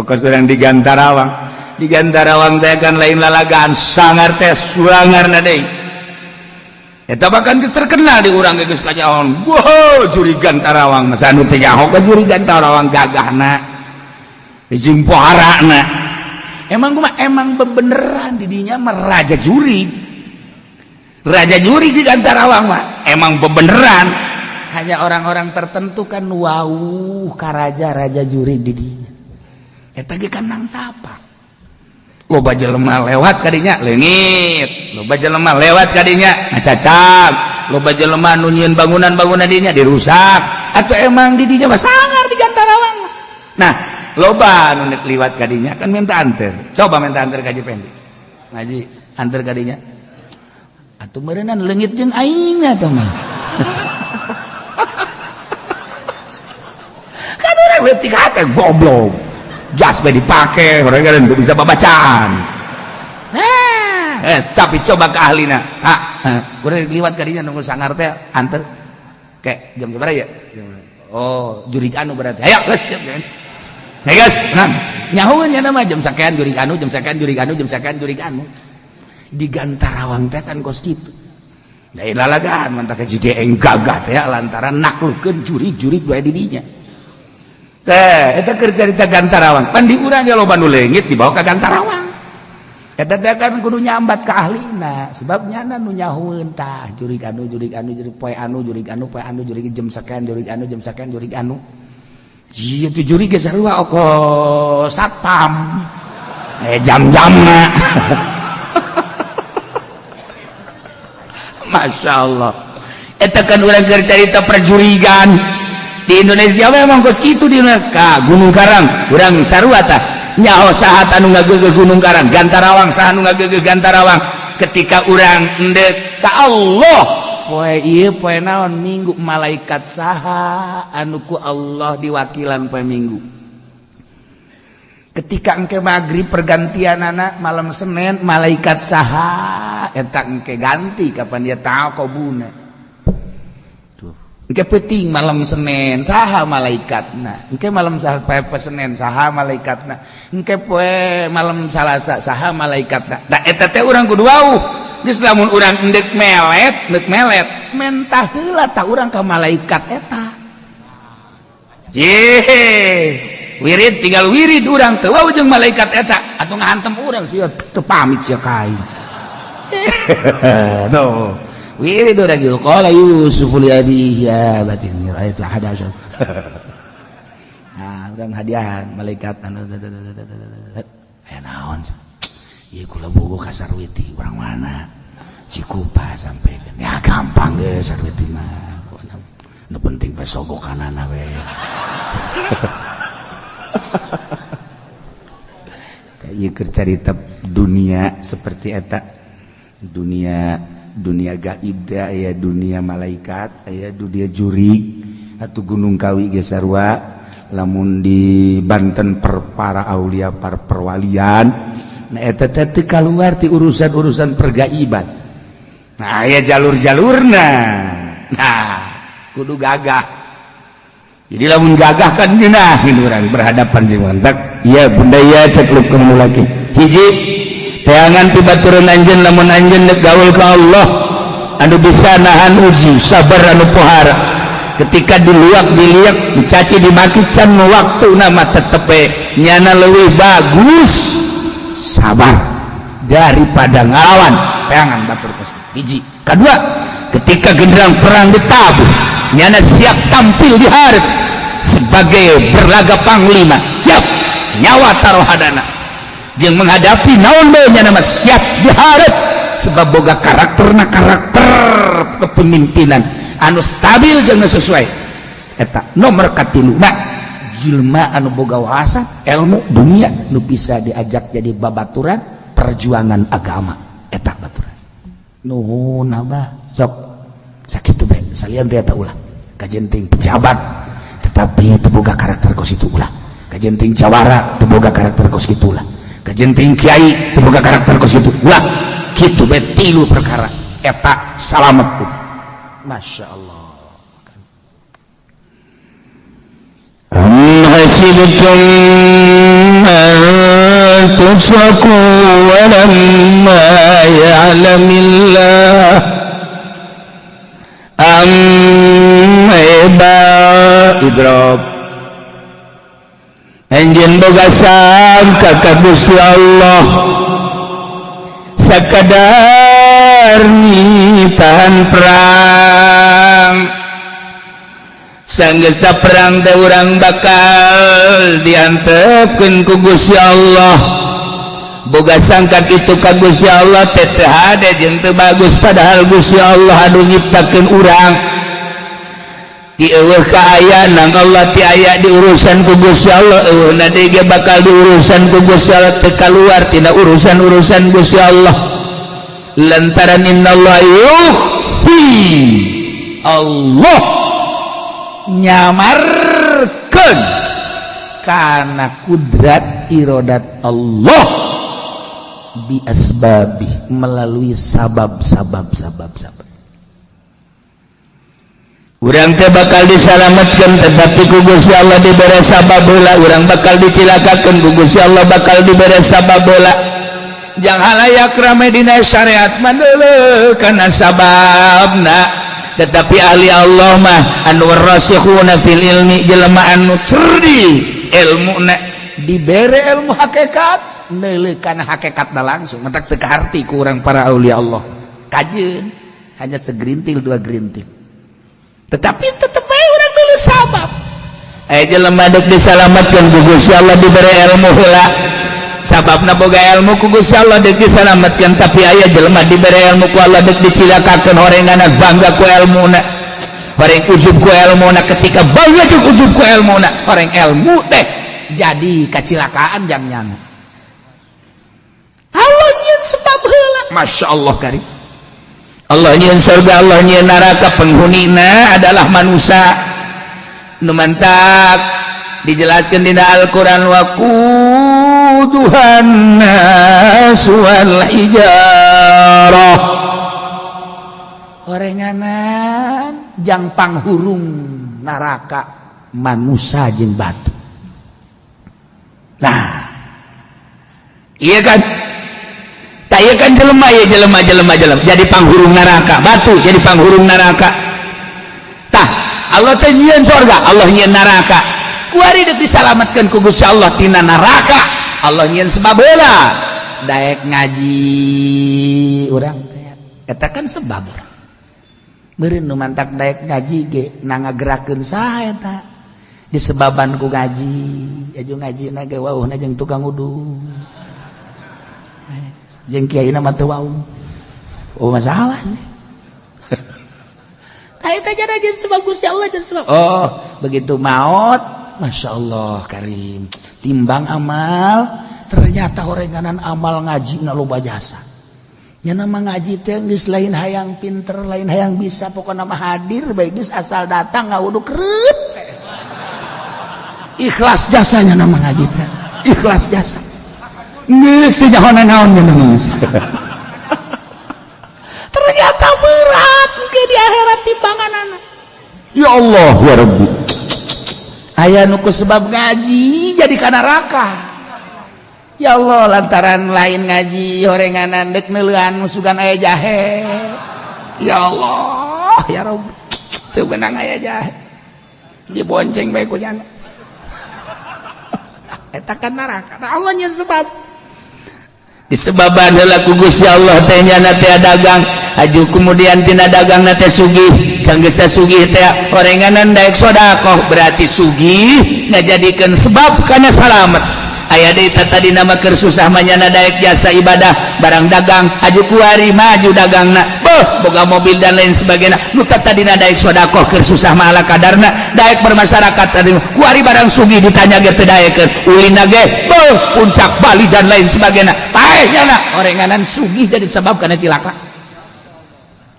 Kos urang di Gantarawang, di Gantarawang teh kan lain lalagaan, sangar teh suangar na deui. Eta bahkan geus terkenal di urang geus kanyahoan. Wow, jurig Gantarawang masa anu teh nyaho ka jurig Gantarawang gagahna jeung poharana. Emang kumaha, emang bebeneran di dinya mah raja jurig. Raja jurig di Gantarawang mah emang bebeneran. Hanya orang-orang tertentu kan wow ka raja-raja jurig di dinya. Eta ge kan nang tapak. Loba jelema lewat kadinya leungit, loba jelema lewat kadinya ngacacak, loba jelema nu nyieun bangunan-bangunan dinya dirusak. Atau emang di dinya mah sangar di Gantarawang. Nah, loba nu nek liwat kadinya kan minta anter. Coba minta anter ka Haji Pendi. Ngaji anter kadinya. Atuh meureunnan leungit jeung aing atuh mah. Kan urang leutik hate goblok. Jas be dipake, orang kan teu bisa babacaan. Nah, tapi coba ke ahlina. Ha, urang liwat kadinya nunggu sangar teh anter. Kayak jam sabaraha ya? Oh, jurig anu berarti. Ayo, geus siap. Hey guys, nah, nyahueun nya nama jam sakean jurig anu, jam sakean jurig anu, jam sakean jurig anu. Di Gantarawang teh kan kos kitu. Lain lalagaan mantap ke JDN gagah teh lantaran naklukeun jurig-jurig bae di dinya. Teh, eta keur carita Gantarawang. Pan di urang ge loba nu leungit dibawa ka Gantarawang. Eta teh kan kudu nyambat ka ahlina, sebab nyana nu nyahueun tah jurig anu, jurig anu, jurig poe anu, jurig anu, poe anu, jurig jam sakean, jurig anu, jam sakean, jurig anu. Jieu tuh jurig ge sarua oko satpam. Jam-jamna. Masya Allah. Eta kan urang keur carita perjurigan. Di Indonesia memang kos kitu di ka Gunung Karang urang sarua tah nyaho saha anu ngageugeuh Gunung Karang, Gantarawang saha anu ngageugeuh Gantarawang. Ketika urang endek ka Allah poe ieu poe naon minggu, malaikat saha anu ku Allah diwakilan poe minggu. Ketika engke maghrib pergantian anak malam Senin, malaikat saha eta engke ganti kapan dia taqobuna. Engke peuting malam Senin saha malaikatna, engke malam saha poe Senin saha malaikatna, engke poe malam Salasa saha malaikatna. Da eta teh urang kudu wauh. Geus lamun urang endek melet, endek melet mentah heula tah urang ka malaikat eta. Jeh, wirid tinggal wirid urang teu wauh jeung malaikat eta atuh ngahantem urang sia teu pamit sia ka aing. Tuh. Wirid urang gitu. Qala Yusuf li abihi ya abati inni ra'aitu ahada asyara. Nah, urang hadiahan malaikat anu aya naon? Ieu kula bogo ka Sarwiti urang mana? Cikupa sampekeun. Ya gampang ge Sarwiti mah. Nu penting bae sogokanana we. Ieu keur carita dunia seperti eta. Dunia dunia gaib teh aya dunia malaikat, aya dunia jurig atau Gunung Kawi ge sarua. Lamun di Banten per para aulia par perwalian, nah eta teh teu kaluar ti urusan-urusan pergaiban. Nah, aya jalur-jalurna. Nah, kudu gagah. Jadi lamun gagah kan ngeunah urang berhadapan jeung mantak. Iya bunda iya cek lukeun laki. Hiji teangan pibaturan anjeun lamun anjeun dek gaul ka Allah anu bisa nahan uji sabar anu pohara ketika diluak diliak dicaci dimaki can waktu nama tetep nyana leuwih bagus sabar daripada ngalawan teangan batur kos. Hiji kedua, ketika genderang perang ditabuh nyana siap tampil di hareup sebagai berlaga panglima, siap nyawa taruhadana jeung menghadapi naon bae nya nama siap diharap sebab boga karakterna karakter kepemimpinan anu stabil jeung sesuai. Eta nomor katilu, nah jelma anu boga wawasan ilmu dunia nu bisa diajak jadi babaturan perjuangan agama eta baturan. Nuhun abah, sok sakitu bae salian teh eta ulah kajenting pejabat tetapi teu boga karakter kos itu ulah, kajenting jawara teu boga karakter kos kitu ulah, kajenting kiai teu boga karakter kos kitu ulah. Kitu bae tilu perkara eta salamet. Masya Allah. Am Hasibtum an tutraku walamma ya'lamillah am idrob. Anjeun boga sangka ka Gusti Allah sakadar nitahan perang, sanggeus perang teh urang bakal diantepkeun ku Gusti Allah. Boga sangka kitu ka Gusti Allah teh teu hade jeung teu bagus, padahal Gusti Allah anu nyiptakeun urang. Ti eueuh ka aya nang Allah, ti aya diurusan ku Gusti Allah, eueuh na deui ge bakal diurusan ku Gusti Allah, teu kaluar tina urusan-urusan Gusti Allah, lantaran innallaha yukhfi, Allah nyamarkeun kana kudrat irodat Allah bi asbabi, melalui sabab sabab sabab sabab. Urang teh bakal disalamatkan, tetapi ku Gusti Allah dibere sabab heula. Urang bakal dicilakakeun, ku Gusti Allah bakal dibere sabab heula. Jang halayak rame dina syariat mah deuleu kana sababna, tetapi ahli Allah mah anu rasikhuna fil ilmi, jelema anu cerdik ilmuna, dibere ilmu hakikat, neuleuh kana hakikatna langsung. Matak teu kaharti ku urang para aulia Allah kajeun hanya segerintil dua gerintil, tetapi tetep bae urang dulu sabab. Aya jelema dek disalamatkeun, ku Gusti Allah dibere ilmu heula, sababna boga ilmu, ku Gusti Allah dek disalamatkeun. Tapi aya jelema dibere ilmu ku Allah, dek dicilakakeun, horenganna bangga ku ilmuna, horeng ujub ku ilmuna. Ketika bangga jeung ujub ku ilmuna, horeng ilmu teh jadi kacilakaan jang nyana. Allah nyieun sebab heula. Masya Allah karim. Allah nyieun surga, Allah nyieun neraka, penghunina adalah manusia. Nu mantak dijelaskan dina Al-Qur'an waquduhan nas wal hijarah, orenganan jang panghurung neraka manusia jeung batu. Nah, iya kan? Tak iya kan? Jelema ya, jelema jelema jelema jadi panghurung neraka, batu jadi panghurung neraka. Tah, Allah teh nyieun sorga, Allah nyieun neraka. Kuari deuk disalamatkeun ku Gusti Allah tina neraka, Allah nyieun sebab heula. Daek ngaji urang teh eta kan sebab urang meureun. Nu mantak daek ngaji ge na ngagerakeun saha eta? Disebaban ku ngaji. Aju ngaji na ge wauhna jeung tukang udud jeung kiai mah teu wau. Oh, masalah sih. Tah, eta jadi sebab Gusti Allah, jadi sebab. Oh, begitu maut, Masya Allah karim, timbang amal, ternyata orenganan amal ngaji na loba jasa. Nya nama ngaji teh geus lain hayang pinter, lain hayang bisa, pokokna mah hadir bae geus, asal datang ngawudu kreut. Ikhlas jasanya nama ngaji teh. Ikhlas jasa. Geus teu nyaho naon nya nama. Ternyata berat ke di akhirat timbanganana. Ya Allah ya Rabbi. Aya nu ku sebab ngaji jadi ka neraka. Ya Allah, lantaran lain ngaji, horenganan dek neuleuan sugan aya jahe. Ya Allah ya Rabbi, teu beunang aya jahe. Dibonceng bae ku nyana. Eta kan neraka. Tah, Allah nyieun sebab, disebaban heula ku Gusti Allah teh. Nyana teh dagang, aju kemudian tina dagang na teh sugih. Kang geus teh sugih teh orenganan daek sedekah, berarti sugih ngajadikeun sebab kana salamet. Aya deui tadi nama keur susah mah nyana daek jasa ibadah barang dagang, aju kuari maju dagangna, beuh, boga mobil dan lain sebagainya. Nu tadina daek sedekah keur susah mah ala kadarna, daek bermasyarakat, tadi kuari barang sugih ditanya ge teu daekeun, ulina ge beuh, puncak Bali dan lain sebagainya. Paeh nyana orenganan sugih jadi sebab kana cilaka.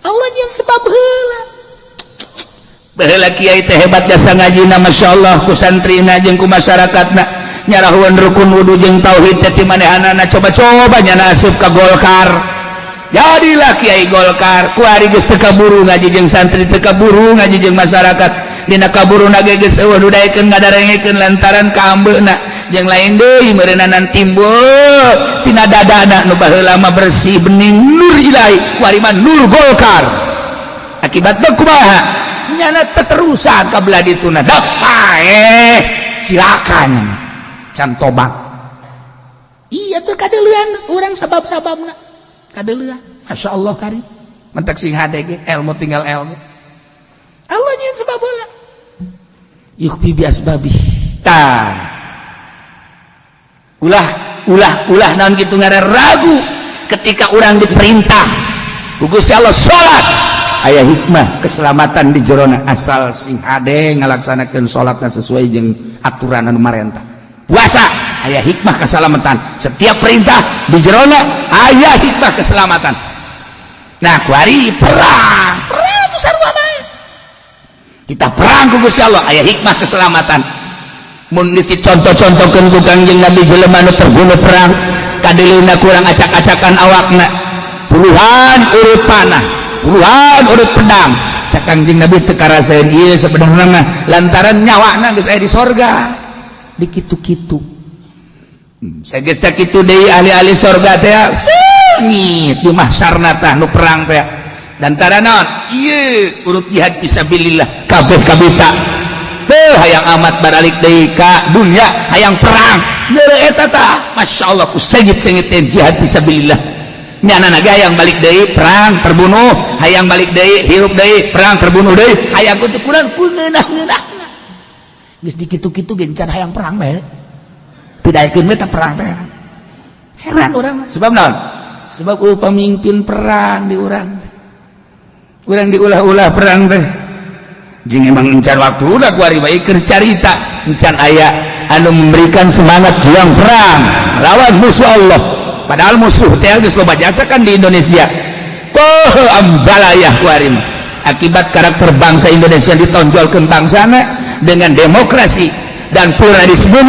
Allah yang sebab heula. Baheula kiai teh hebat jasa ngajina, Masya Allah, ku santrina jeung ku masyarakatna. Nyarahuan rukun wudu jeung tauhid teh ti manehanana. Coba-coba nyana asup ka Golkar, jadilah kiai Golkar. Kuari geus teu kaburu ngaji jeung santri, teu kaburu ngaji jeung masyarakat. Dina kaburuna ge geus euweuh nu daekeun ngadarengekeun lantaran kaambeuna. Jeung lain deui meureunanan timbul tina dadana nu baheula mah bersih bening nur Ilahi, kuari mah nur Golkar. Akibatna kumaha? Nyana teterusan ka belah dituna dak paeh, cilaka nya can tobat. Iya tuh, kadeulean urang sabab-sababna kadeulean. Masya Allah kari mentek sing hade ge ilmu, tinggal ilmu Allah nyeun sebab heula, yukhfi bi asbabi. Tah, ulah ulah ulah naon kitu ngaran ragu ketika urang diperintah ku Gusti Allah salat, aya hikmah keselamatan di jerona, asal sing hade ngalaksanakeun salatna sesuai jeung aturan anu marentah. Puasa aya hikmah keselamatan. Setiap perintah di jerona aya hikmah keselamatan. Nah, kuari perang, perang itu sarua bae. Kita perang ku Gusti Allah aya hikmah keselamatan. Mun geus dicontoh-contohkeun ku Kangjeng Nabi, jelema nu terbunuh perang kadeuleuna kurang acak-acakan awakna, puluhan urut panah, puluhan urut pedang, cak Kangjeng Nabi teu karasaeun ieu sebenarnya mah, lantaran nyawana geus aya di sorga. Dikitu-kitu sageus teh kitu deui, ahli-ahli sorga teh seungit di mahsyarna tah nu perang teh. Lantaran naon? Ieu urut jihad fisabilillah kabeh kabita teu hayang amat baralik deui ka dunya, hayang perang deureu eta tah. Masya Allah, ku seungit-seungit jihad fisabilillah, nyana naga hayang balik deui perang terbunuh, hayang balik deui hirup deui perang terbunuh deui, hayang kutu kurang ku ngeunah-ngeunahna. Geus dikitu-kitu ge can hayang perang bae, teu daekeun we tah perang teh. Heran urang mah. Sebab naon? Sebab eueuh pamimpin perang di urang teh. Urang diulah-ulah perang teh jeung emang encan waktu udah kuari bae keur carita, encan aya anu memberikan semangat juang perang lawan musuh Allah. Padahal musuh teh geus loba jasa kan di Indonesia. Oh, ambalayah kuari mah. Akibat karakter bangsa Indonesia ditonjolkeun bangsana dengan demokrasi dan pluralisme,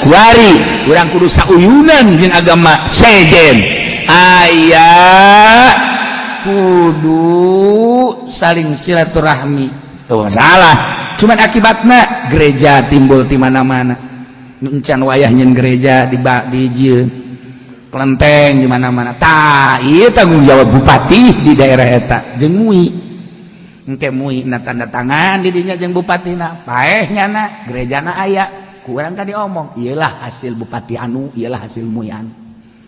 kuari urang kudu sauyunan jeung agama sejen, aya kudu saling silaturahmi. Tuh masalah, cuman akibatnya gereja timbul di mana-mana. Encan wayah nyen gereja di jieun kelenteng di mana-mana. Tah, ieu tanggung jawab bupati di daerah eta jeung MUI. Engke MUI na tanda tangan di dinya jeung bupatina, paeh nyana gerejana aya. Ku urang tadi omong, iyalah hasil bupati anu, iyalah hasil MUI anu.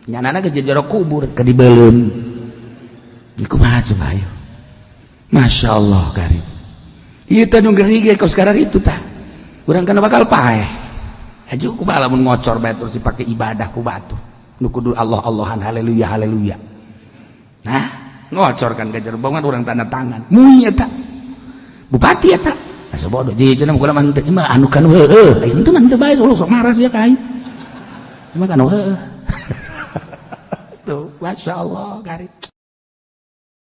Nyanana geus jero kubur ke dibeuleum. Kumaha coba ayo? Masya Allah karim. Ieu teh nu ngeri ge kos sekarang itu tah. Urang kana bakal paeh. Haju kumaha lamun ngocor bae terus dipake ibadah ku batu. Nu kudu Allah Allahan, haleluya haleluya. Nah, ngocor kan ke jero bangun urang tanda tangan. MUI eta. Bupati eta. Asa bodoh jadi cenah mah mah teu mah anu kan heueuh. Aya teu mah teu bae sok marah sia ka aing. Mah kan heueuh. Tuh, Masya Allah karim.